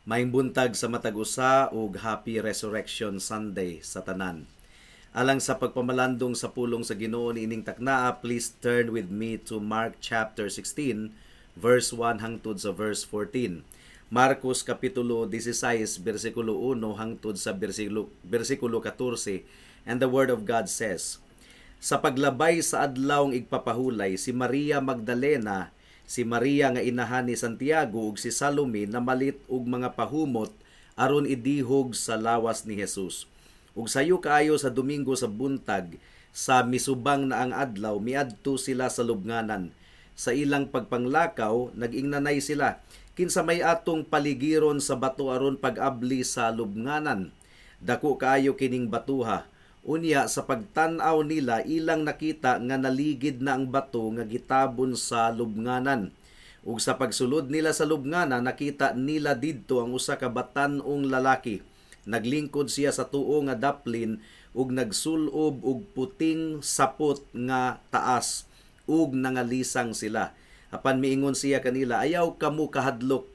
Maayong buntag sa matag usa ug Happy Resurrection Sunday sa tanan. Alang sa pagpamalandong sa pulong sa Ginoo niining taknaa, please turn with me to Mark chapter 16 verse 1 hangtod sa verse 14. Marcos kapitulo 16 bersikulo 1 hangtod sa bersikulo 14. And the word of God says, "Sa paglabay sa adlawng igpapahulay, si Maria Magdalena, si Maria nga inahan ni Santiago ug si Salome namalit og mga pahumot aron idihog sa lawas ni Jesus. Ug sayo kaayo sa Domingo sa buntag, sa misubang na ang adlaw, miadto sila sa lubnganan. Sa ilang pagpanglakaw, nag-ingnanay sila, 'Kinsa may atong paligiron sa bato aron pag-abli sa lubnganan?' Dako kaayo kining batuha. Unya sa pagtan-aw nila, ilang nakita nga naligid na ang bato nga gitabon sa lubnganan. Ug sa pagsulod nila sa lubnganan, nakita nila didto ang usa ka batan-ong lalaki. Naglingkod siya sa tuo nga daplin ug nagsulob og puting sapot nga taas, ug nangalisang sila. Apan miingon siya kanila, 'Ayaw kamo kahadlok.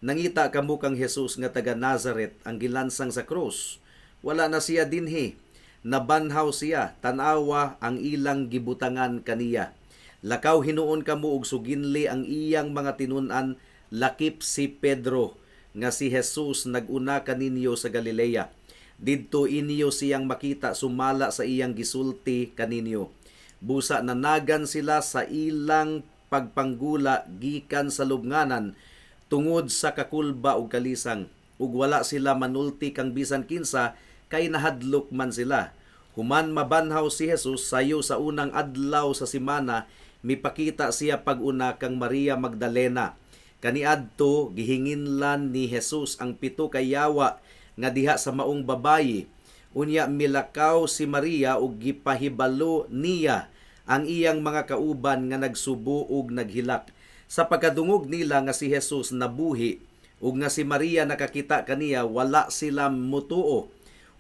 Nangita kamo kang Jesus nga taga Nazaret, ang gilansang sa krus. Wala na siya dinhi. Nabanhaw siya. Tan-awa ang ilang gibutangan kaniya. Lakaw hinuon kamo ug suginli ang iyang mga tinun-an, lakip si Pedro, nga si Jesus nag-una kaninyo sa Galilea. Didto inyo siyang makita sumala sa iyang gisulti kaninyo.' Busa nanagan sila sa ilang pagpanggula gikan sa lubnganan tungod sa kakulba ug kalisang, ug wala sila manulti kang bisan kinsa kay nahadlok man sila. Human mabanhaw si Jesus, sayo sa unang adlaw sa semana, mipakita siya pag-una kang Maria Magdalena. Kaniadto gihinginlan ni Jesus ang pito ka yawa nga diha sa maong babayi. Unya milakaw si Maria ug gipahibalo niya ang iyang mga kauban nga nagsubo ug naghilak. Sa pagkadungog nila nga si Jesus nabuhi ug nga si Maria nakakita kaniya, wala sila mutuo.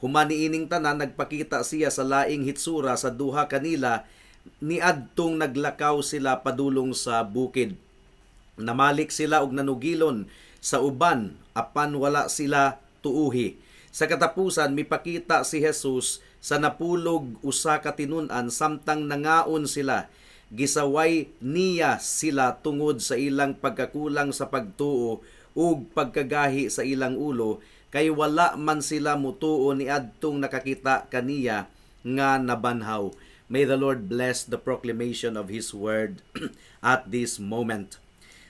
Human niining tanan, nagpakita siya sa laing hitsura sa duha kanila niadtong naglakaw sila padulong sa bukid. Namalik sila og nanugilon sa uban, apan wala sila tuuhi. Sa katapusan, mipakita si Jesus sa 11 ka tinun-an samtang nangaon sila. Gisaway niya sila tungod sa ilang pagkakulang sa pagtuo ug pagkagahi sa ilang ulo, kay wala man sila mutuo niadtong nakakita kaniya nga nabanhaw." May the Lord bless the proclamation of His word at this moment.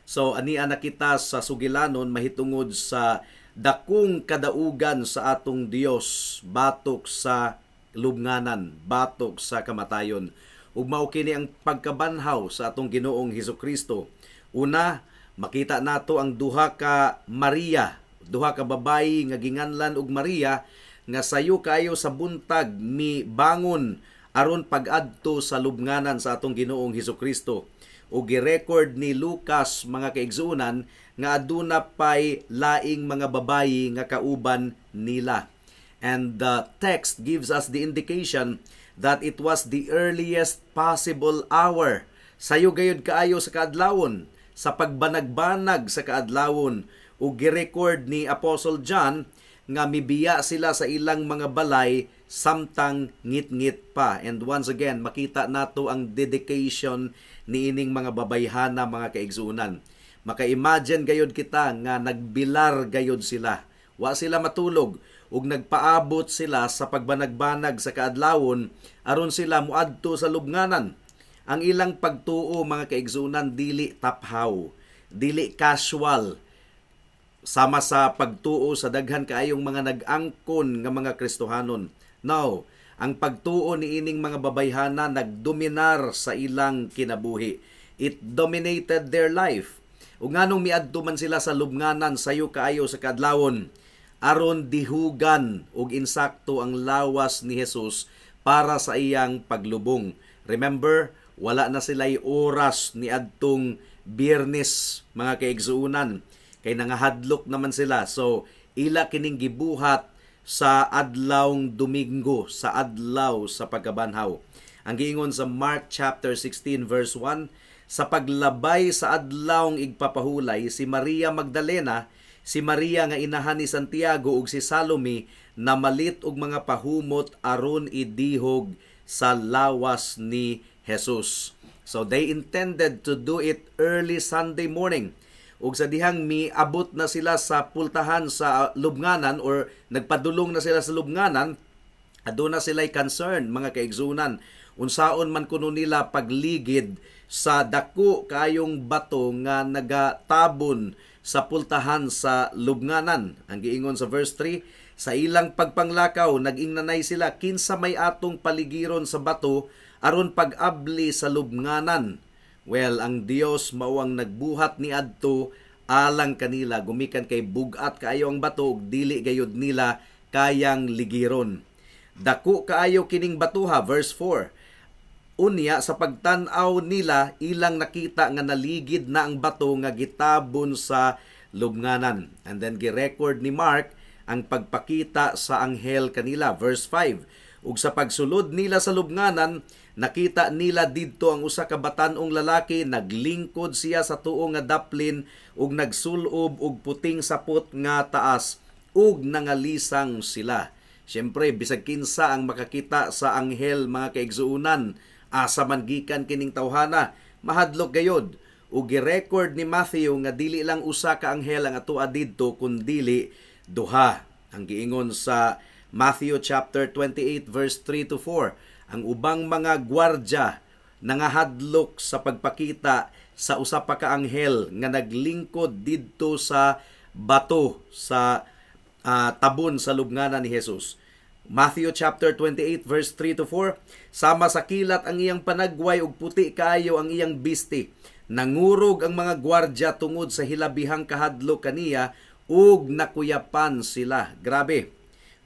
So ania na kita sa sugilanon mahitungod sa dakong kadaugan sa atong Dios batok sa lubnganan, batok sa kamatayon. Ug mao kini ang pagkabanhaw sa atong Ginoong Hesukristo. Una, makita nato ang duha ka Maria, duha ka babayi nga ginganlan og Maria, nga sayo kaayo sa buntag mi bangon aron pag-adto sa lubnganan sa atong Ginoong Hesukristo. O gi-record ni Lucas, mga kaigsuonan, nga aduna pay laing mga babayi nga kauban nila. And the text gives us the indication that it was the earliest possible hour. Sayo gayud kaayo sa kaadlawon, sa pagbanagbanag sa kaadlawon. Ug gi-record ni Apostle John nga mibiya sila sa ilang mga balay samtang ngit-ngit pa. And once again, makita nato ang dedication niining mga babayhana, mga kaigsuonan. Maka-imagine gayud kita nga nagbilar gayud sila. Wa sila matulog ug nagpaabot sila sa pagbanagbanag sa kaadlawon aron sila muadto sa lubnganan. Ang ilang pagtuo, mga kaigsuonan, dili taphaw, dili casual, sama sa pagtuo sa daghan kaayong mga nag-angkon nga mga Kristohanon. Now, ang pagtuo niining mga babayhana nagdominar sa ilang kinabuhi. It dominated their life. Ug nganong miadto man sila sa lubnganan sayo kaayo sa kaadlawon? Aron dihugan og insakto ang lawas ni Jesus para sa iyang paglubong. Remember, wala na sila'y oras ni adtong Biyernes, mga kaigsuonan, kay nangahadlok naman sila. So ila kining gibuhat sa adlawng Domingo, sa adlaw sa pagkabanhaw. Ang giingon sa Mark chapter 16 verse 1, Sa paglabay sa adlawng igpapahulay, si Maria Magdalena, si Maria nga inahan ni Santiago ug si Salome namalit og mga pahumot aron idihog sa lawas ni Jesus. So they intended to do it early Sunday morning. Ug sa dihang miabot na sila sa pultahan sa lubnganan or nagpadulong na sila sa lubnganan, aduna sila'y concern, mga kaigsunan. Unsaon man kuno nila pagligid sa dako kayong bato nga nagatabon sa pultahan sa lubnganan? Ang giingon sa verse 3, sa ilang pagpanglakaw, nag-ingnanay sila, "Kinsa may atong paligiron sa bato aron pag-abli sa lubnganan?" Well, ang Dios mao ang nagbuhat ni adto alang kanila gumikan kay bug-at kaayo ang bato ug dili gayud nila kayang ligiron. Dako kaayo kining batuha, verse 4. Unya sa pagtan-aw nila, ilang nakita nga naligid na ang bato nga gitabon sa lubnganan. And then gi-record ni Mark ang pagpakita sa anghel kanila, verse 5. Ug sa pagsulod nila sa lubnganan, nakita nila didto ang usa ka batan-ong lalaki, naglingkod siya sa tuo nga daplin ug nagsulob og puting sapot nga taas, ug nangalisang sila. Siyempre, bisag kinsa ang makakita sa anghel, mga kaigsuonan, asa man gikan kining tawhana, mahadlok gayod. Ug gi-record ni Matthew nga dili lang usa ka anghel ang atoa didto kundili duha. Ang giingon sa Matthew chapter 28 verse 3 to 4, ang ubang mga gwardya nangahadlok sa pagpakita sa usa pa ka anghel nga naglingkod didto sa bato sa tabon sa lubnganan ni Jesus. Matthew chapter 28 verse 3 to 4, sama sa kilat ang iyang panagway ug puti kaayo ang iyang bisti. Nangurog ang mga gwardya tungod sa hilabihang kahadlok kaniya ug nakuyapan sila. Grabe.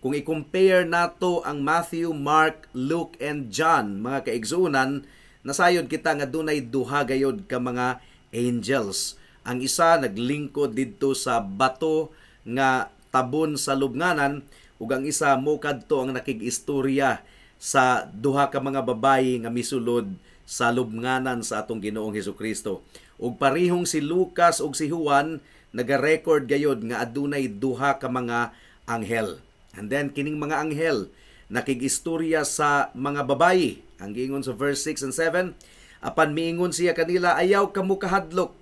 Kung i-compare nato ang Matthew, Mark, Luke, and John, mga kaigsuonan, nasayod kita nga dunay duha gayod ka mga angels. Ang isa naglingkod didto sa bato nga tabon sa lubnganan ug ang isa mo kadto ang nakig-istorya sa duha ka mga babayi nga misulod sa lubnganan sa atong Ginoong Hesukristo. Ug parihong si Lucas ug si Juan, naga-record gayod nga adunay duha ka mga anghel. And then kining mga anghel nakig-istorya sa mga babayi. Ang giingon sa verse 6 and 7, apan miingon siya kanila, "Ayaw kamo kahadlok.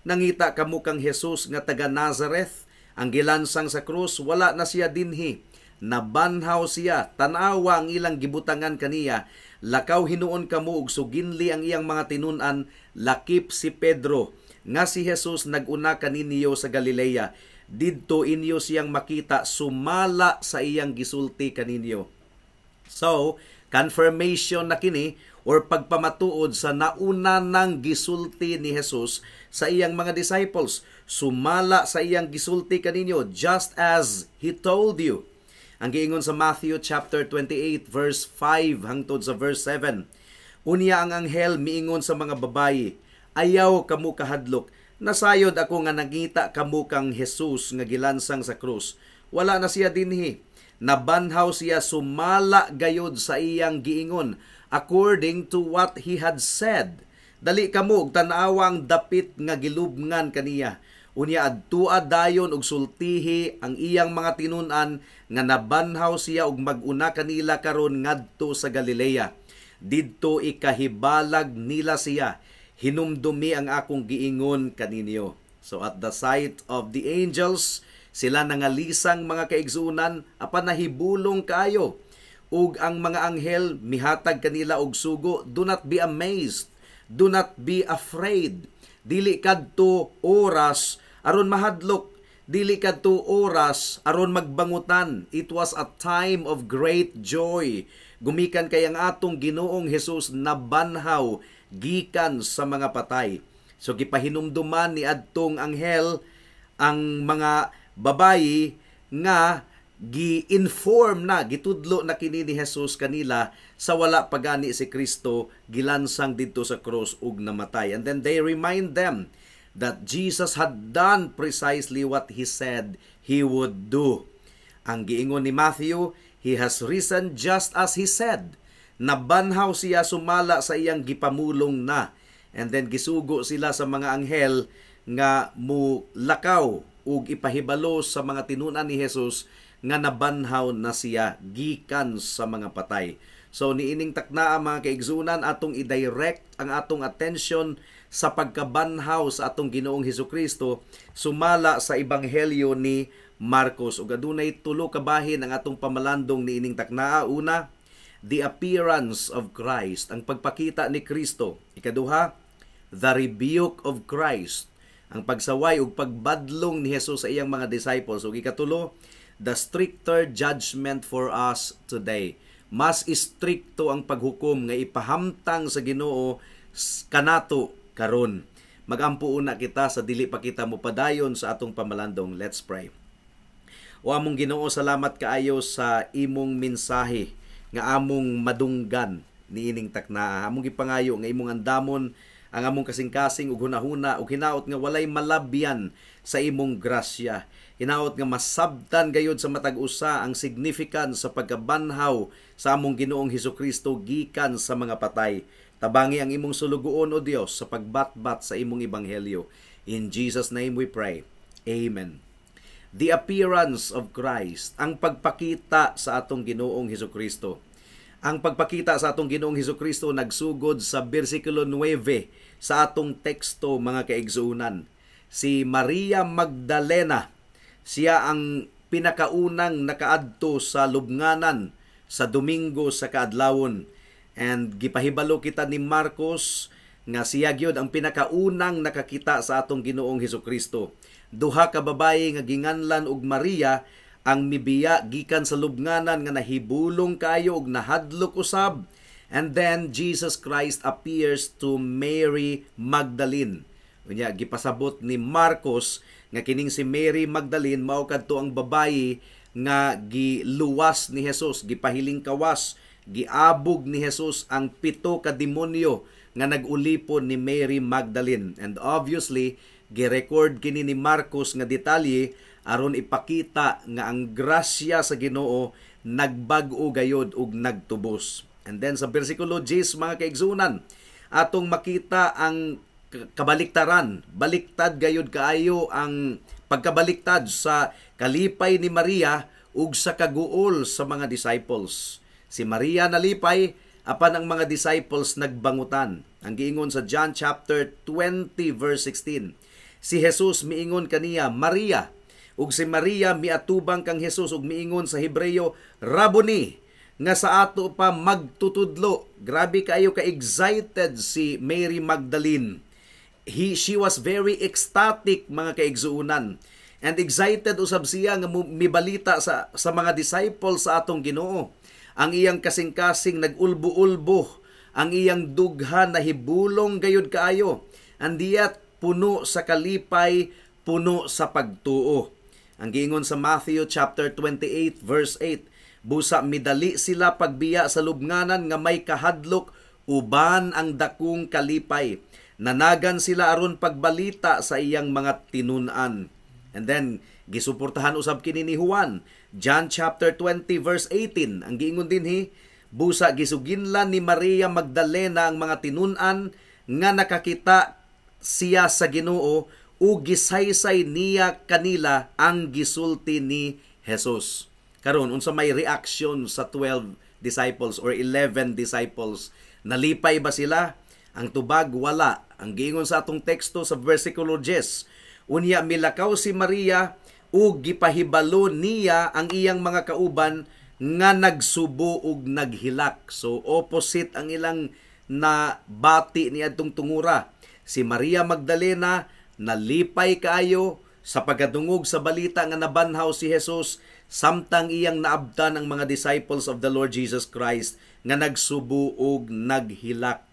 Nangita kamo kang Jesus nga taga Nazareth, ang gilansang sa krus. Wala na siya dinhi. Nabanhaw siya. Tan-awa ang ilang gibutangan kaniya. Lakaw hinuon kamo ug suginli ang iyang mga tinun-an, lakip si Pedro, nga si Jesus nag-una kaninyo sa Galilea. Didto inyo siyang makita sumala sa iyang gisulti kaninyo." So, confirmation na kini or pagpamatuod sa nauna nang gisulti ni Jesus sa iyang mga disciples. Sumala sa iyang gisulti kaninyo, just as He told you. Ang giingon sa Matthew chapter 28 verse 5 hangtod sa verse 7. Unya ang anghel miingon sa mga babayi, "Ayaw kamo kahadlok. Nasayod ako nga nangita kamo kang Jesus nga gilansang sa krus. Wala na siya dinhi. Nabanhaw siya sumala gayod sa iyang giingon, according to what He had said. Dali kamo ug tan-awa ang dapit nga gilubngan kaniya. Unya adtua dayon og sultihi ang iyang mga tinun-an nga nabanhaw siya ug mag-una kanila karon ngadto sa Galilea. Didto ikahibalag nila siya. Hinumdumi ang akong giingon kaninyo." So at the sight of the angels, sila nangalisang, mga kaigsuonan, apan nahibulong kaayo. Ug ang mga anghel mihatag kanila og sugo, "Do not be amazed, do not be afraid." Dili kadto oras aron mahadlok, dili kadto oras aron magbangutan. It was a time of great joy. Gumikan kay ang atong Ginoong Hesus nabanhaw gikan sa mga patay. So gipahinumduman ni adtong anghel ang mga babayi nga gi-inform na, gitudlo na kini ni Jesus kanila sa wala pa gani si Kristo gilansang didto sa cross ug namatay. And then they remind them that Jesus had done precisely what He said He would do. Ang giingon ni Matthew, "He has risen just as He said." Nabanhaw siya sumala sa iyang gipamulong na. And then gisugo sila sa mga anghel nga mulakaw ug ipahibalo sa mga tinunan ni Jesus nga nabanhaw na siya gikan sa mga patay. So niining taknaa, mga kaigsunan, atong i-direct ang atong attention sa pagkabanhaw sa atong Ginoong Hesukristo sumala sa Ebanghelyo ni Marcos. Ug adunay tulo ka bahin ang atong pamalandong niining taknaa. Una, the appearance of Christ, ang pagpakita ni Kristo. Ikaduha, the rebuke of Christ, ang pagsaway ug pagbadlong ni Jesus sa iyang mga disciples. Ug ikatulo, the stricter judgment for us today. Mas istrikto ang paghukom nga ipahamtang sa Ginoo kanato karon. Magampo una kita sa dili pa kita mopadayon sa atong pamalandong. Let's pray. O among Ginoo, salamat kaayo sa imong mensahe nga among madunggan niining taknaa. Among gipangayo nga imong andamon ang among kasing-kasing ug hunahuna ug hinaot nga walay malabyan sa imong grasya. Hinaot nga masabtan gayud sa matag usa ang significance sa pagkabanhaw sa among Ginoong Hesukristo gikan sa mga patay. Tabangi ang imong sulugoon, O Dios, sa pagbatbat sa imong ebanghelyo. In Jesus' name we pray. Amen. The appearance of Christ, ang pagpakita sa atong Ginoong Hesukristo. Ang pagpakita sa atong Ginoong Hesukristo nagsugod sa bersikulo 9 sa atong teksto, mga kaigsuonan. Si Maria Magdalena, siya ang pinakaunang nakaadto sa lubnganan sa Domingo sa kaadlawon. And gipahibalo kita ni Marcos nga siya gyud ang pinakaunang nakakita sa atong Ginoong Hesukristo. Duha ka babayi nga ginganlan og Maria ang mibiya gikan sa lubnganan nga nahibulong kayo og nahadlok usab. And then Jesus Christ appears to Mary Magdalene. Unya gipasabot ni Marcos nga kining si Mary Magdalene mao kadto ang babayi nga giluwas ni Jesus, gipahiling kawas, giabog ni Jesus ang pito ka demonyo nga nag-ulipon ni Mary Magdalene. And obviously, girecord kini ni Marcos nga detalye aron ipakita nga ang grasya sa Ginoo nagbag-o gayod ug nagtubos. And then sa bersikulo 10, mga kaigsunan, atong makita ang kabaliktaran, baliktad gayod kaayo ang pagkabaliktad sa kalipay ni Maria ug sa kaguol sa mga disciples. Si Maria nalipay, apan ang mga disciples nagbangutan. Ang giingon sa John chapter 20 verse 16. Si Jesus miingon kaniya, "Maria." Ug si Maria miatubang kang Jesus ug miingon sa Hebreyo, "Rabuni," nga sa ato pa magtutudlo. Grabe kaayo ka-excited si Mary Magdalene. She was very ecstatic, mga kaigsuonan. And excited usab siya nga mibalita sa mga disciples sa atong Ginoo. Ang iyang kasing-kasing nagulbo-ulbo, ang iyang dughan nahibulong gayud kaayo. Andiyat puno sa kalipay, puno sa pagtuo. Ang giingon sa Matthew chapter 28 verse 8, busa midali sila pagbiya sa lubnganan nga may kahadlok uban ang dakong kalipay. Nanagan sila aron pagbalita sa iyang mga tinun-an. And then gisuportahan usab kini ni Juan. John chapter 20 verse 18. Ang giingon dinhi, busa gisuginlan ni Maria Magdalena ang mga tinun-an nga nakakita siya sa Ginoo ug gisaysay niya kanila ang gisulti ni Jesus. Karon, unsa may reaction sa 12 disciples or 11 disciples? Nalipay ba sila? Ang tubag, wala. Ang giingon sa atong teksto sa versikulo 10, unya milakaw si Maria ug gipahibalo niya ang iyang mga kauban nga nagsubo ug naghilak. So opposite ang ilang nabati ni adtong tungura. Si Maria Magdalena nalipay kaayo sa pagkadungog sa balita nga nabanhaw si Jesus, samtang iyang naabtan ang mga disciples of the Lord Jesus Christ nga nagsubo ug naghilak.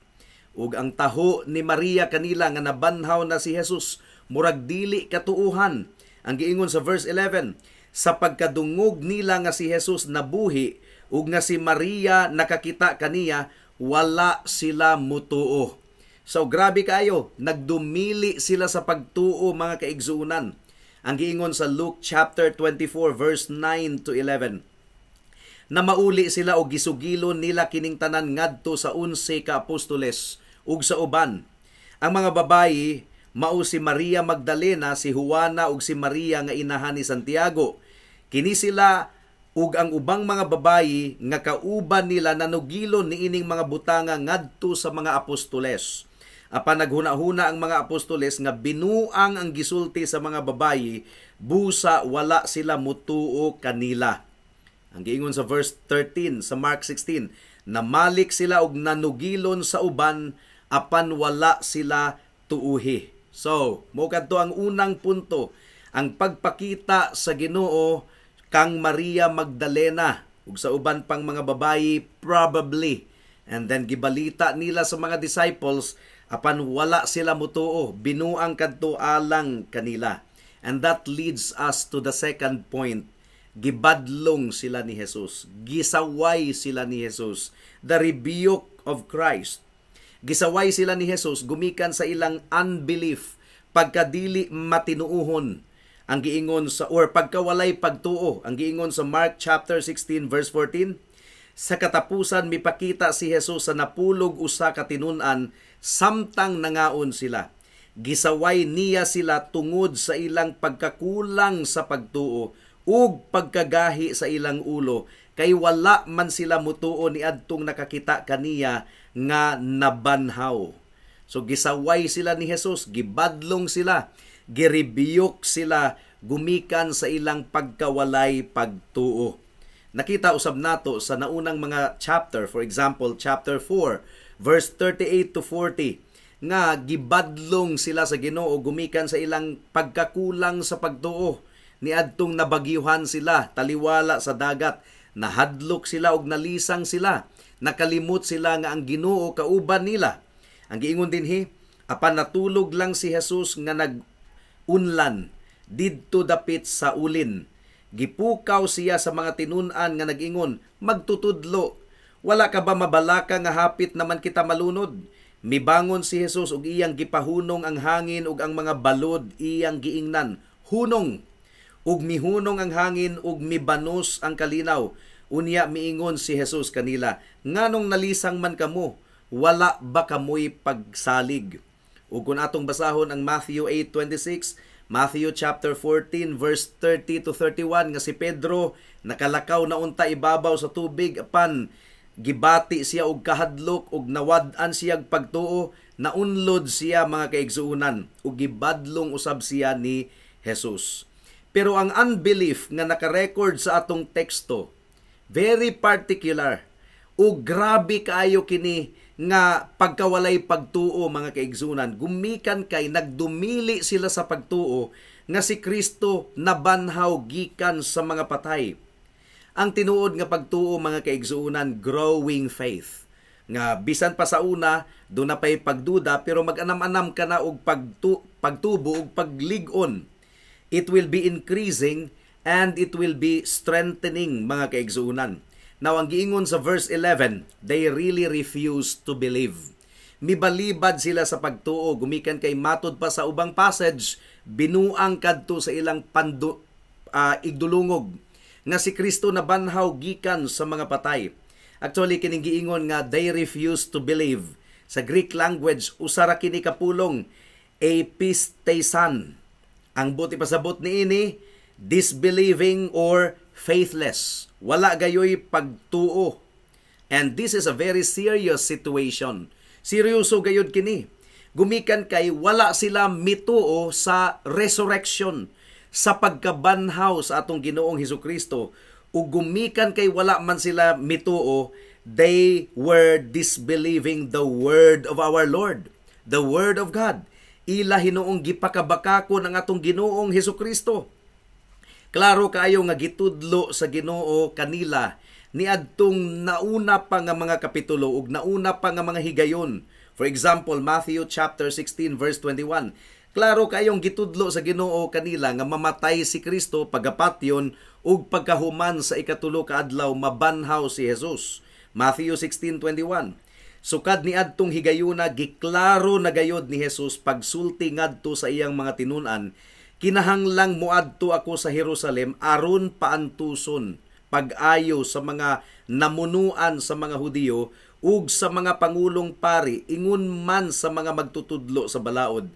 Ug ang taho ni Maria kanila nga nabanhaw na si Jesus murag dili katuuhan. Ang giingon sa verse 11, sa pagkadungog nila nga si Jesus nabuhi ug nga si Maria nakakita kaniya, wala sila mutuo. So grabe kaayo, nagdumili sila sa pagtuo, mga kaigsuonan. Ang giingon sa Luke chapter 24 verse 9 to 11. Na mauli sila og gisugilon nila kining tanan ngadto sa 11 ka apostoles ug sa uban. Ang mga babayi mao si Maria Magdalena, si Juana ug si Maria nga inahan ni Santiago. Kini sila ug ang ubang mga babayi nga kauban nila nanugilon niining mga butanga ngadto sa mga apostoles. Apan naghuna-huna ang mga apostoles nga binuang ang gisulti sa mga babayi, busa wala sila mutuo kanila. Ang giingon sa verse 13 sa Mark 16, namalik sila og nanugilon sa uban, apan wala sila tuuhi. So, mao kadto ang unang punto, ang pagpakita sa Ginoo kang Maria Magdalena ug sa uban pang mga babayi probably. And then gibalita nila sa mga disciples, apan wala sila mutuo, binuang kadto alang kanila. And that leads us to the second point. Gibadlong sila ni Jesus. Gisaway sila ni Jesus. The rebuke of Christ. Gisaway sila ni Jesus gumikan sa ilang unbelief, pagkadili matinuuhon. Ang giingon sa, or pagkawalay pagtuo, ang giingon sa Mark chapter 16 verse 14, sa katapusan mipakita si Jesus sa 11 ka tinun-an samtang nangaon sila. Gisaway niya sila tungod sa ilang pagkakulang sa pagtuo ug pagkagahi sa ilang ulo, kay wala man sila mutuo niadtong nakakita kaniya nga nabanhaw. So gisaway sila ni Jesus, gibadlong sila, girebiyok sila gumikan sa ilang pagkawalay pagtuo. Nakita usab nato sa naunang mga chapter, for example, chapter 4, verse 38 to 40, nga gibadlong sila sa Ginoo gumikan sa ilang pagkakulang sa pagtuo. Niadtong nabagyuhan sila taliwala sa dagat, nahadlok sila og nalisang sila, nakalimot sila nga ang Ginoo kauban nila. Ang giingon dinhi, apan natulog lang si Jesus nga nag-unlan didto dapit sa ulin. Gipukaw siya sa mga tinun-an nga nag-ingon, "Magtutudlo, wala ka ba mabalaka nga hapit naman kita malunod?" Mibangon si Jesus ug iyang gipahunong ang hangin ug ang mga balod, iyang giingnan, "Hunong!" Ug mihunong ang hangin ug mibanos ang kalinaw. Unya miingon si Jesus kanila, "Nganong nalisang man kamo? Wala ba kamoy pagsalig?" Ug kung atong basahon ang Matthew 8:26, Matthew chapter 14 verse 30 to 31, nga si Pedro nakalakaw na unta ibabaw sa tubig, apan gibati siya og kahadlok ug nawad-an siya og pagtuo, naunlod siya, mga kaigsuonan, ug gibadlong usab siya ni Jesus. Pero ang unbelief nga naka-record sa atong teksto, very particular ug grabe kaayo kini nga pagkawalay pagtuo, mga kaigsunan, gumikan kay nagdumili sila sa pagtuo nga si Kristo nabanhaw gikan sa mga patay. Ang tinuod nga pagtuo, mga kaigsunan, growing faith. Nga bisan pa sa una, duna pay pagduda, pero mag-anam-anam ka na og pagtubo og paglig-on. It will be increasing and it will be strengthening, mga kaigsuunan. Now, ang giingon sa verse 11, they really refuse to believe. Mibalibad sila sa pagtuo, gumikan kay matod pa sa ubang passage, binuang kadto sa ilang igdulungog nga si Kristo nabanhaw gikan sa mga patay. Actually, kining giingon nga they refuse to believe, sa Greek language, usa ra kini ka pulong, apisteisan. Ang buot ipasabot niini, disbelieving or faithless. Wala gayoy pagtuo. And this is a very serious situation. Seryoso gayod kini. Gumikan kay wala sila mituo sa resurrection, sa pagkabanhaw sa atong Ginoong Hesukristo. Ug gumikan kay wala man sila mituo, they were disbelieving the word of our Lord, the word of God. Ila hinuong gipakabakako ng atong Ginoong Hesukristo. Klaro kaayo nga gitudlo sa Ginoo kanila niadtong nauna pa nga mga kapitulo ug nauna pa nga mga higayon. For example, Matthew chapter 16 verse 21. Klaro kayong gitudlo sa Ginoo kanila nga mamatay si Kristo, pagapatyon ug pagkahuman sa ikatulo ka adlaw mabanhaw si Jesus. Matthew 16:21. Sukad niadtong higayuna, giklaro na gayod ni Jesus pagsulti ngadto sa iyang mga tinun-an, "Kinahanglang moadto ako sa Jerusalem aron paantuson pag-ayo sa mga namunuan sa mga Hudiyo ug ug sa mga pangulong pari, ingon man sa mga magtutudlo sa balaod.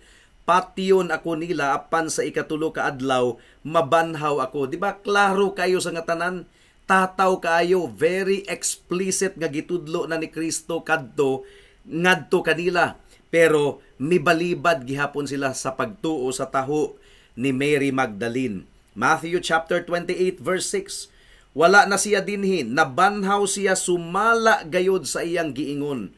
Patyon ako nila, apan sa ikatulo ka adlaw mabanhaw ako. Di ba klaro kayo sa nga tanan? Tataw kaayo, very explicit nga gitudlo na ni Kristo kadto ngadto kanila. Pero mibalibad gihapon sila sa pagtuo sa taho ni Mary Magdalene. Matthew chapter 28 verse 6. Wala na siya dinhi, nabanhaw siya sumala gayod sa iyang giingon.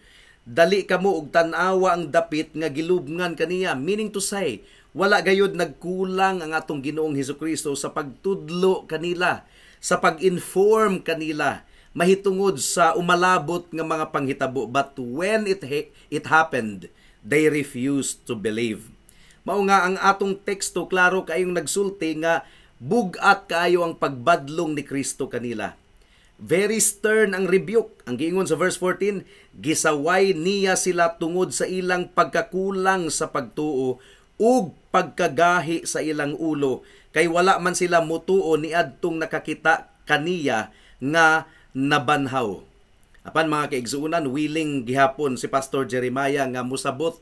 Dali kamo og tan-awa ang dapit nga gilubngan kaniya. Meaning to say, wala gayod nagkulang ang atong Ginoong Hesukristo sa pagtudlo kanila, sa pag-inform kanila mahitungod sa umalabot nga mga panghitabo. But when it happened, they refused to believe. Mao nga ang atong teksto klaro kayong nagsulti nga bugat kaayo ang pagbadlong ni Kristo kanila. Very stern ang rebuke. Ang giingon sa verse 14, gisaway niya sila tungod sa ilang pagkakulang sa pagtuo ug pagkagahi sa ilang ulo, kay wala man sila mutuo niadtong nakakita kaniya nga nabanhaw. Apan, mga kaigsuonan, willing gihapon si Pastor Jeremiah nga musabot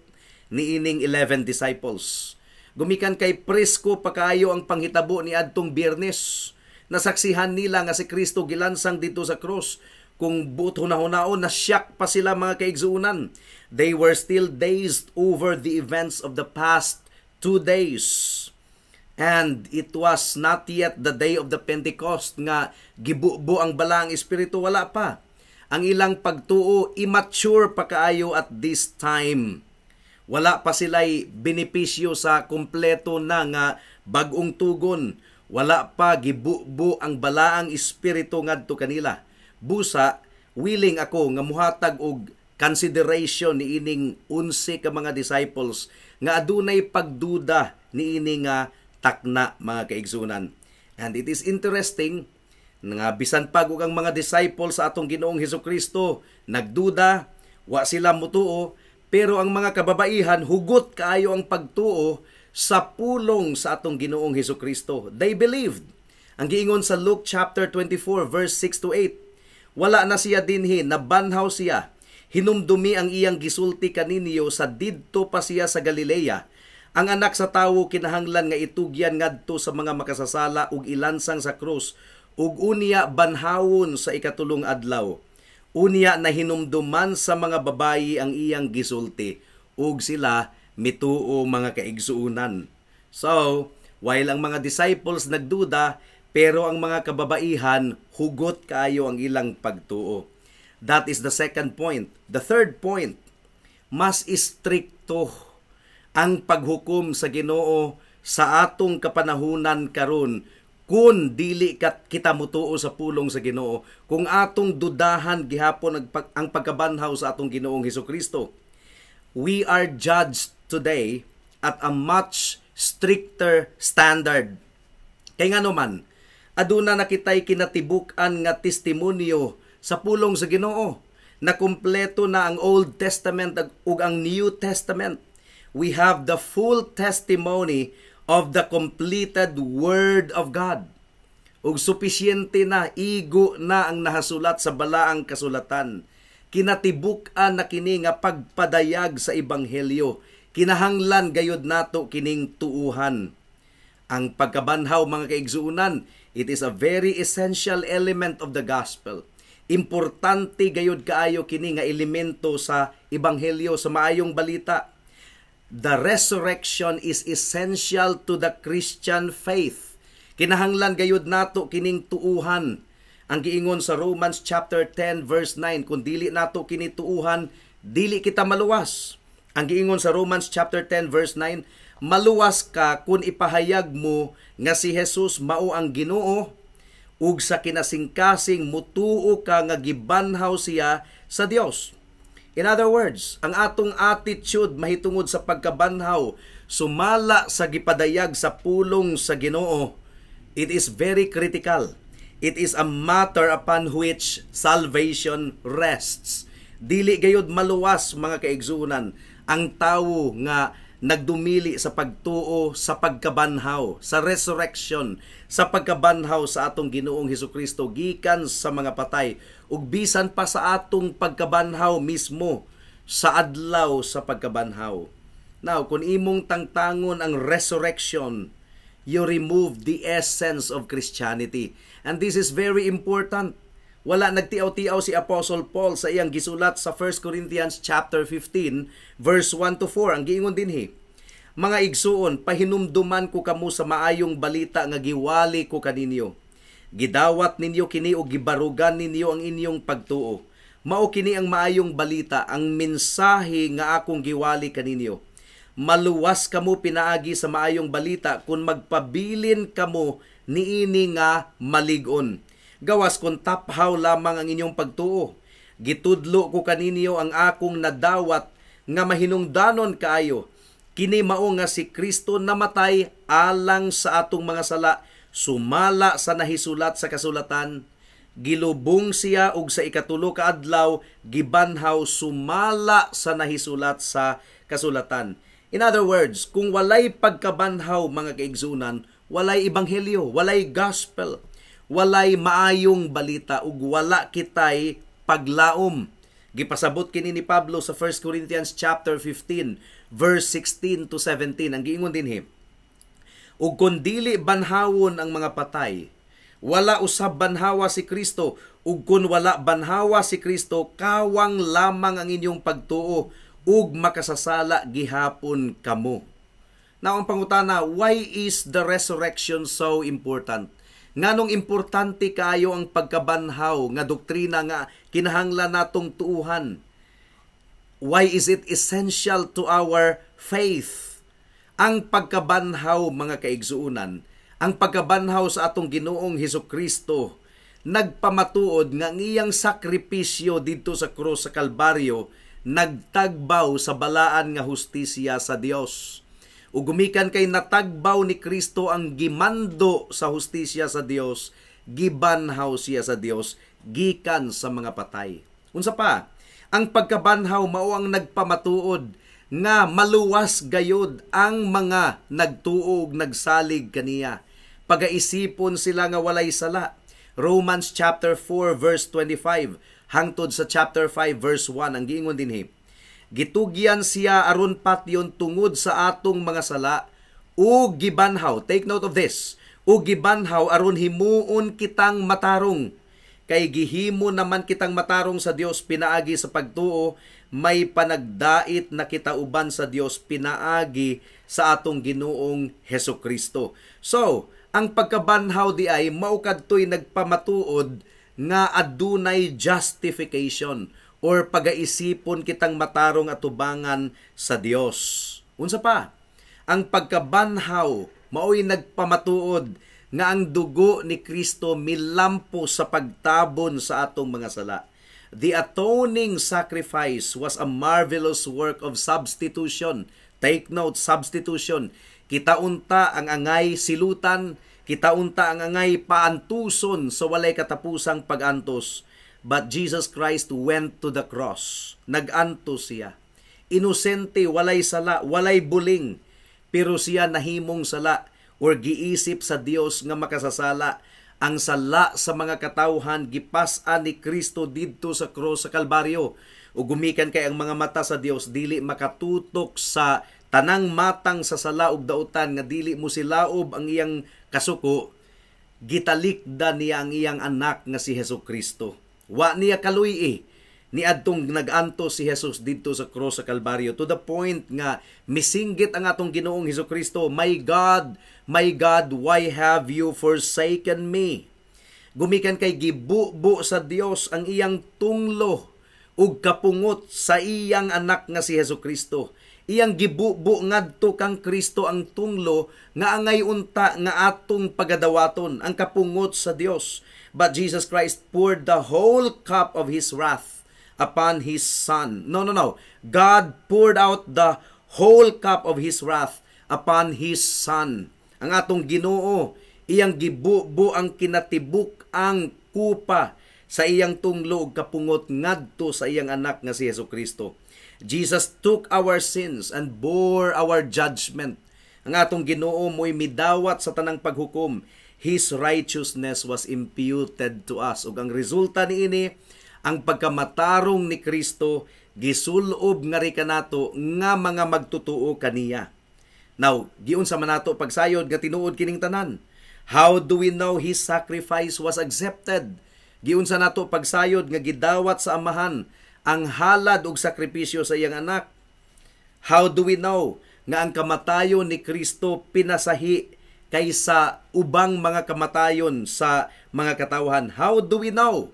niining 11 disciples. Gumikan kay presko pa kaayo ang panghitabo ni adtong Biyernes. Nasaksihan nila nga si Kristo gilansang dito sa cross. Kung buot hunahunaon, na shock pa sila, mga kaigsuonan. They were still dazed over the events of the past 2 days. And it was not yet the day of the Pentecost nga gibubo ang Balaang Espiritu, wala pa. Ang ilang pagtuo immature pa kaayo at this time. Wala pa sila'y benepisyo sa kumpleto na nga bag-ong tugon. Wala pa gibubo ang Balaang Espiritu ngadto kanila. Busa, willing ako nga muhatag og consideration niining 11 ka mga disciples nga adunay pagduda niini nga takna, mga kaigsunan. And it is interesting nga bisan pa og ang mga disciples sa atong Ginoong Hesukristo nagduda, wa sila mutuo, pero ang mga kababaihan hugot kaayo ang pagtuo sa pulong sa atong Ginoong Hesukristo. They believed. Ang giingon sa Luke chapter 24 verse 6 to 8, wala na siya dinhi, nabanhaw siya. Hinumdumi ang iyang gisulti kaninyo sa didto pa siya sa Galilea. Ang Anak sa Tawo kinahanglan nga itugyan ngadto sa mga makasasala ug ilansang sa krus ug unya banhawon sa ikatulong adlaw. Unya nahinumduman sa mga babayi ang iyang gisulti ug sila mituo, mga kaigsuunan. So, while ang mga disciples nagduda, pero ang mga kababaihan hugot kaayo ang ilang pagtuo. That is the second point. The third point, mas istrikto ang paghukom sa Ginoo sa atong kapanahunan karon kung dili kat kita mutuo sa pulong sa Ginoo, kung atong dudahan gihapon ang pagkabanhaw sa atong Ginoong Hesukristo. We are judged today at a much stricter standard. Kay ngano man, aduna na kitay kinatibuk-an nga testimonyo sa pulong sa Ginoo, na kumpleto na ang Old Testament ug ang New Testament. We have the full testimony of the completed Word of God. Ug supisyente na, igo na ang nahasulat sa Balaang Kasulatan. Kinatibuk-an na kini nga pagpadayag sa ebanghelyo. Kinahanglan gayud nato kining tuuhan. Ang pagkabanhaw, mga kaigsuunan, it is a very essential element of the gospel. Importante gayud kaayo kini nga elemento sa ebanghelyo, sa maayong balita. The resurrection is essential to the Christian faith. Kinahanglan gayud nato kining tuuhan. Ang giingon sa Romans chapter 10 verse 9, kung dili nato kini tuuhan, dili kita maluwas. Ang giingon sa Romans chapter 10 verse 9, maluwas ka kung ipahayag mo nga si Jesus mao ang Ginoo ug sa kinasingkasing mutuo ka nga gibanhaw siya sa Dios. In other words, ang atong attitude mahitungod sa pagkabanhaw sumala sa gipadayag sa pulong sa Ginoo, it is very critical. It is a matter upon which salvation rests. Dili gayud maluwas, mga kaigsuonan, ang tawo nga Nagdumili sa pagtuo sa pagkabanhaw, sa resurrection, sa pagkabanhaw sa atong Ginoong Hesukristo gikan sa mga patay, ug bisan pa sa atong pagkabanhaw mismo sa adlaw sa pagkabanhaw. Now, kung imong tangtangon ang resurrection, you remove the essence of Christianity. And this is very important. Wala nagtiaw-tiaw si Apostle Paul sa iyang gisulat sa 1 Corinthians chapter 15 verse 1 to 4. Ang giingon dinhi, "Mga igsuon, pahinumduman ko kamo sa maayong balita nga giwali ko kaninyo. Gidawat ninyo kini ug gibarugan ninyo ang inyong pagtuo. Mao kini ang maayong balita, ang mensahe nga akong giwali kaninyo. Maluwas kamo pinaagi sa maayong balita kung magpabilin kamo niini nga malig-on. Gawas kung taphaw lamang ang inyong pagtuo. Gitudlo ko kaninyo ang akong nadawat nga mahinungdanon kaayo. Kini mao nga si Kristo namatay alang sa atong mga sala, sumala sa nahisulat sa kasulatan. Gilubong siya ug sa ikatulo ka adlaw gibanhaw sumala sa nahisulat sa kasulatan." In other words, kung walay pagkabanhaw, mga kaigsunan, walay ebanghelyo, walay gospel, walay maayong balita ug wala kitay paglaom. Gipasabot kini ni Pablo sa 1 Corinthians chapter 15 verse 16 to 17. Ang giingon dinhi, "Ug kun dili banhawon ang mga patay, wala usab banhawa si Kristo, ug kun wala banhawa si Kristo, kawang lamang ang inyong pagtuo ug makasasala gihapon kamo." Now, ang pangutana, why is the resurrection so important? Nganong importante kaayo ang pagkabanhaw nga doktrina nga kinahanglan natong tuuhan? Why is it essential to our faith? Ang pagkabanhaw, mga kaigsuunan, ang pagkabanhaw sa atong Ginoong Hesus Kristo nagpamatuod nga ang iyang sakripisyo didto sa krus sa Kalbaryo nagtagbaw sa balaan nga hustisya sa Dios. Ug gumikan kay natagbaw ni Kristo ang gimando sa hustisya sa Dios, gibanhaw siya sa Dios gikan sa mga patay. Unsa pa? Ang pagkabanhaw mao ang nagpamatuod nga maluwas gayod ang mga nagtuo ug nagsalig kaniya. Pagaisipon sila nga walay sala. Romans chapter 4 verse 25 hangtod sa chapter 5 verse 1, ang giingon dinhi, "Gitugyan siya aron patyon tungod sa atong mga sala ug gibanhaw." Take note of this. "Ug gibanhaw aron himuon kitang matarong. Kay gihimo naman kitang matarong sa Dios pinaagi sa pagtuo, may panagdait na kita uban sa Dios pinaagi sa atong Ginoong Heso Kristo." So, ang pagkabanhaw di ay mao kadtoy nagpamatuod nga adunay justification or pagaisipon kitang matarong atubangan sa Dios. Unsa pa? Ang pagkabanhaw mao'y nagpamatuod nga ang dugo ni Kristo milampo sa pagtabon sa atong mga sala. The atoning sacrifice was a marvelous work of substitution. Take note, substitution. Kita unta ang angay silutan, kita unta ang angay paantuson sa walay katapusang pagantos. But Jesus Christ went to the cross. Nagantos siya. Inosente, walay sala, walay buling. Pero siya nahimong sala or giisip sa Dios nga makasasala. Ang sala sa mga katawhan gipas-an ni Kristo didto sa krus sa Kalbaryo. Ug gumikan kay ang mga mata sa Dios dili makatutok sa tanang matang sa sala ug dautan nga dili mo silaob ang iyang kasuko, gitalikda niya ang iyang anak nga si Hesus Kristo. Wa niya kaluy ni adtong nag-antos si Jesus didto sa krus sa Kalbaryo, to the point nga misinggit ang atong Ginoong Hesus Kristo, "My God, my God, why have you forsaken me?" Gumikan kay gibubo sa Dios ang iyang tunglo ug kapungot sa iyang anak nga si Hesus Kristo. Iyang gibubo ngadto kang Kristo ang tunglo nga angay unta nga atong pagadawaton, ang kapungot sa Dios. But Jesus Christ poured the whole cup of his wrath upon his son. No, no, no. God poured out the whole cup of his wrath upon his son. Ang atong Ginoo, iyang gibubo ang kinatibuk ang kupa sa iyang tunglo ug kapungot ngadto sa iyang anak nga si Hesus Kristo. Jesus took our sins and bore our judgment. Ang atong Ginoo mo'y midawat sa tanang paghukom. His righteousness was imputed to us. Ug ang resulta niini, ang pagkamatarong ni Kristo gisulob ngari kanato nga mga magtutuo kaniya. Now, giunsa man nato pagsayod nga tinuod kining tanan? How do we know His sacrifice was accepted? Giunsa nato pagsayod nga gidawat sa Amahan ang halad ug sakripisyo sa iyang anak? How do we know nga ang kamatayon ni Kristo pinasahi kaysa ubang mga kamatayon sa mga katawhan? How do we know?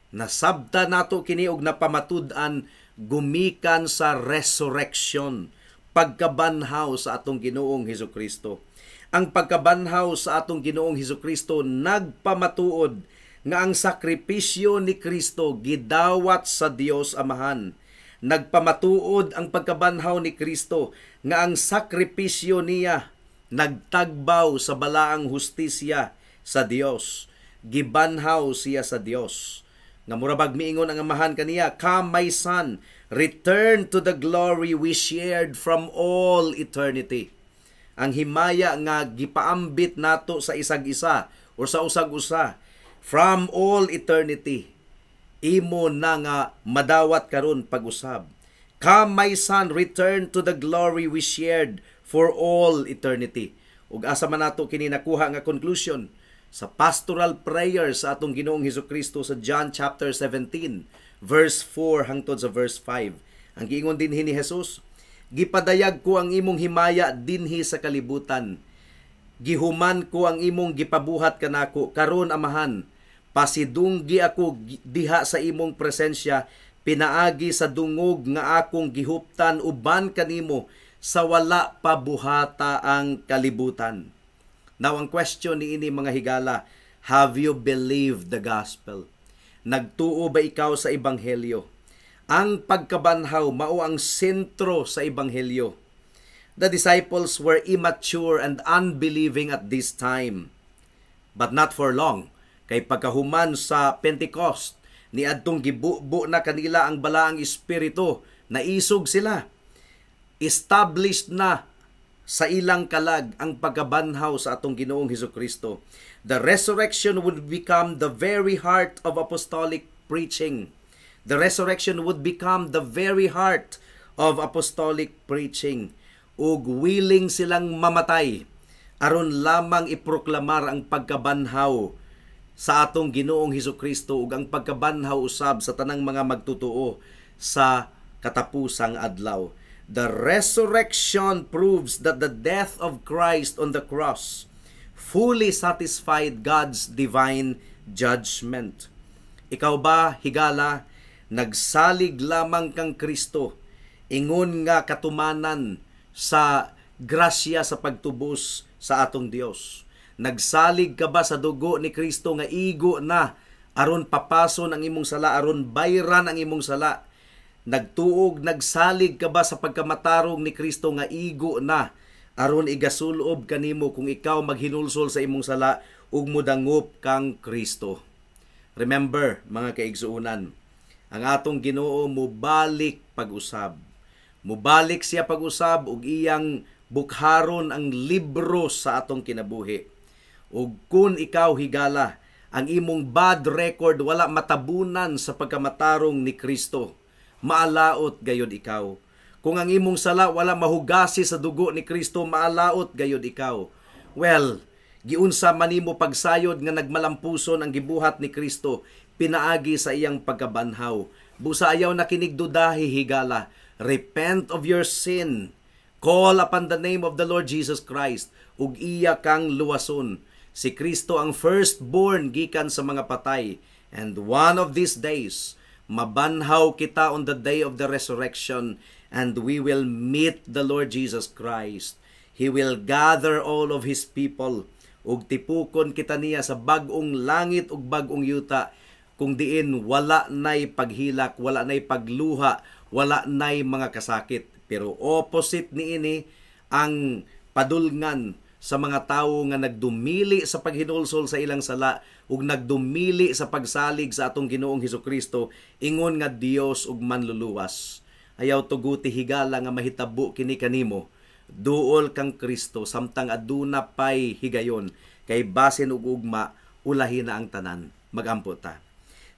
Nasabta nato kini og napamatud-an gumikan sa resurrection, pagkabanhaw sa atong Ginoong Hesus Kristo. Ang pagkabanhaw sa atong Ginoong Hesus Kristo nagpamatuod nga ang sakripisyo ni Kristo gidawat sa Dios Amahan. Nagpamatuod ang pagkabanhaw ni Kristo nga ang sakripisyo niya nagtagbaw sa balaang hustisya sa Dios. Gibanhaw siya sa Dios. Nga murabag miingon ang Amahan kaniya, "Come, my son, return to the glory we shared from all eternity." Ang himaya nga gipaambit nato sa isag isa or sa usag-usa from all eternity, imo na nga madawat karon pag-usab. "Come, my son, return to the glory we shared for all eternity." Ug asa man nato kini nakuha nga conclusion? Sa pastoral prayer sa atong Ginoong Hesus Kristo sa John chapter 17 verse 4 hangtod sa verse 5. Ang giingon dinhi ni Jesus, "Gipadayag ko ang imong himaya dinhi sa kalibutan. Gihuman ko ang imong gipabuhat kanako. Karon, Amahan, pasidunggi ako diha sa imong presensya pinaagi sa dungog nga akong gihuptan uban kanimo sa wala pa buhata ang kalibutan." Now, ang question ni ini, mga higala, have you believed the gospel? Nagtuo ba ikaw sa ebanghelyo? Ang pagkabanhaw mao ang sentro sa ebanghelyo. The disciples were immature and unbelieving at this time. But not for long. Kay pagkahuman sa Pentecost, niadtong gibubo na kanila ang balaang espiritu, naisog sila. Established na sa ilang kalag ang pagkabanhaw sa atong Ginoong Hesus Kristo. The resurrection would become the very heart of apostolic preaching. The resurrection would become the very heart of apostolic preaching. Ug willing silang mamatay aron lamang iproklamar ang pagkabanhaw sa atong Ginoong Hesus Kristo ug ang pagkabanhaw usab sa tanang mga magtutuo sa katapusang adlaw. The resurrection proves that the death of Christ on the cross fully satisfied God's divine judgment. Ikaw ba, higala, nagsalig lamang kang Kristo ingon nga katumanan sa grasya sa pagtubos sa atong Dios? Nagsalig ka ba sa dugo ni Kristo nga igo na aron papason ang imong sala, aron bayran ang imong sala? Nagtuog, nagsalig ka ba sa pagkamatarong ni Kristo nga igo na aron igasulob kanimo kung ikaw maghinulsol sa imong sala ug modangop kang Kristo? Remember, mga kaigsuonan, ang atong Ginoo mubalik pag-usab. Mubalik siya pag-usab ug iyang bukharon ang libro sa atong kinabuhi. Ug kun ikaw, higala, ang imong bad record wala matabunan sa pagkamatarong ni Kristo, maalaot gayod ikaw. Kung ang imong sala wala mahugasi sa dugo ni Kristo, maalaot gayod ikaw. Well, giunsa man nimo pagsayod nga nagmalampuson ang gibuhat ni Kristo pinaagi sa iyang pagkabanhaw? Busa ayaw na kinig dudahi, higala. Repent of your sin. Call upon the name of the Lord Jesus Christ ug iya kang luwason. Si Kristo ang firstborn gikan sa mga patay, and one of these days mabanhaw kita on the day of the resurrection and we will meet the Lord Jesus Christ. He will gather all of His people ug tipukon kita niya sa bag-ong langit ug bag-ong yuta kung diin wala nay paghilak, wala nay pagluha, wala nay mga kasakit. Pero opposite niini ang padulngan sa mga tawo nga nagdumili sa paghinulsol sa ilang sala ug nagdumili sa pagsalig sa atong Ginoong Hesus Kristo ingon nga Dios ug manluluwas. Ayaw tuguti, higala, nga mahitabo kini kanimo. Duol kang Kristo samtang aduna pay higayon, kay basin ug ugma ulahi na ang tanan. Magampo ta.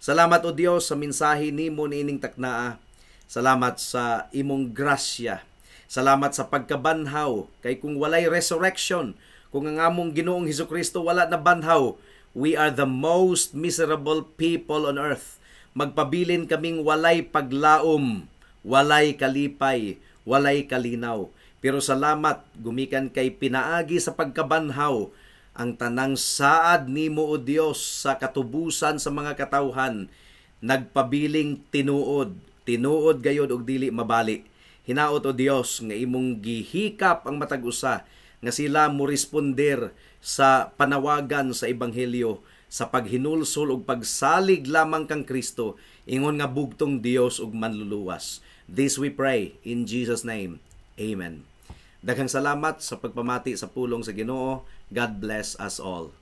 Salamat, O Dios, sa mensahe nimo niining taknaa. Salamat sa imong grasya. Salamat sa pagkabanhaw, kay kung walay resurrection, kung ang among Ginoong Hesukristo wala na banhaw, we are the most miserable people on earth. Magpabilin kaming walay paglaom, walay kalipay, walay kalinaw. Pero salamat gumikan kay pinaagi sa pagkabanhaw, ang tanang saad nimo, O Dios, sa katubusan sa mga katawhan nagpabiling tinuod, tinuod gayod og dili mabali. Hinaot, O Dios, nga imong gihikap ang matag usa nga sila mo responder sa panawagan sa ebanghelyo sa paghinulsol ug pagsalig lamang kang Kristo ingon nga bugtong Dios ug Manluluwas. This we pray in Jesus' name. Amen. Daghang salamat sa pagpamati sa pulong sa Ginoo. God bless us all.